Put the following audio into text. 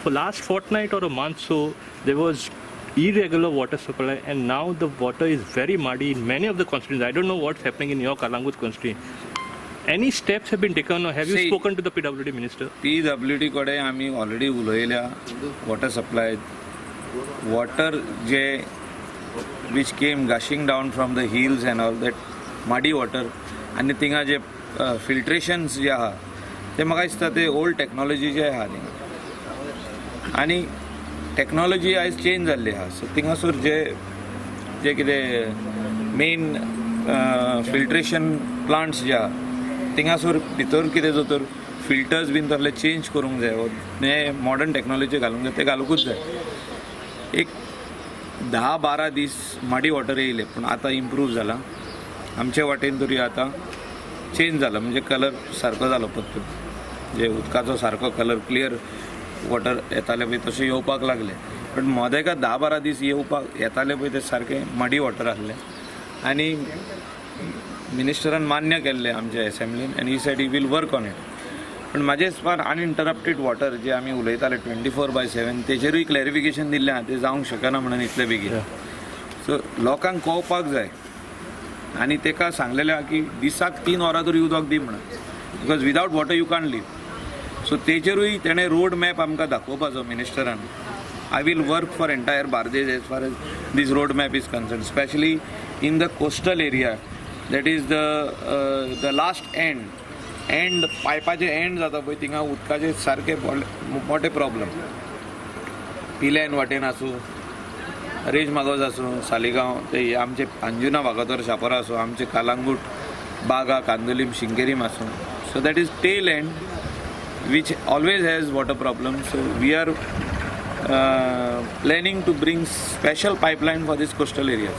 For last fortnight or a month so, there was irregular water supply, and now the water is very muddy in many of the constituencies. I don't know what's happening in your Calangute constituency. Any steps have been taken, or have you See- spoken to the PWD minister? PWD कडेन आमी already उलयल्या. Water supply water जे which came gushing down from the hills and all that muddy water, आनी थिंगा जे फिल्ट्रेशन्स जे आहा ते म्हाका दिसता ते ओल्ड टॅक्नॉलॉजी जे आहा थिंगा आनी टॅक्नॉलॉजी आयज चेंज जाल्ली आहा. सो थिंगासर जे जे कितें मेन फिल्ट्रेशन प्लांट्स जे आहा थिंगासर भितर कितें जर फिल्टर्स बीन तसले चेंज करूंक जाय वो हे मॉडर्न टॅक्नॉलॉजी घालूंक जाय, ते घालुंकूच जाय. एक 10-12 दीस मडी वॉटर येयले, पूण आतां इम्प्रूव जाला. आमचे वाटेन तरी आतां चेंज जाला, म्हणजे कलर सारको जालो परतून. जे उदकाचो सारको कलर, क्लियर वॉटर येतालें पळय, तशें येवपाक लागलें. बट मदेका 10-12 दीस येवपाक येतालें पळय ते सारकें मडी वॉटर आसलें आनी मिनिस्टरान मान्य केल्लें आमच्या एसेंब्लीन आनी he said he will work on it. पण म्हाजे हिसपान अनइंटरप्टेड वॉटर जे आमी उलयताले 24/7, तेजेरूय क्लॅरिफिकेशन दिल्लें आहा, तें जावंक शकना म्हणून इतले बेगीन. सो लोकांक कळपाक जाय आनी ताका सांगलेलें आहा की दिसाक 3 वरां तरी उदक दी म्हणून, because without water you can't leave. So तेजेरूय तेणें रोड मॅप आमकां दाखोवपाचो मिनिस्टरान. I will work for entire Bardez as far as this road map is concern, specially in the coastal area, that is the last end पायपाचे and जाता पळय, थिंगा उदकाचे सारके मोठे प्रॉब्लम. पिल्यान वाटेन आसूं, रेज मागोज आसूं, सालिगांव ते आमचे अंजुना, वागातोर, शापोरा आसूं, आमचे कालांगूट, बागा, कांदोलीम, शिंकेरीम आसूं. So that is tail end which always has water problem. So we are planning to bring special pipeline for these coastal areas.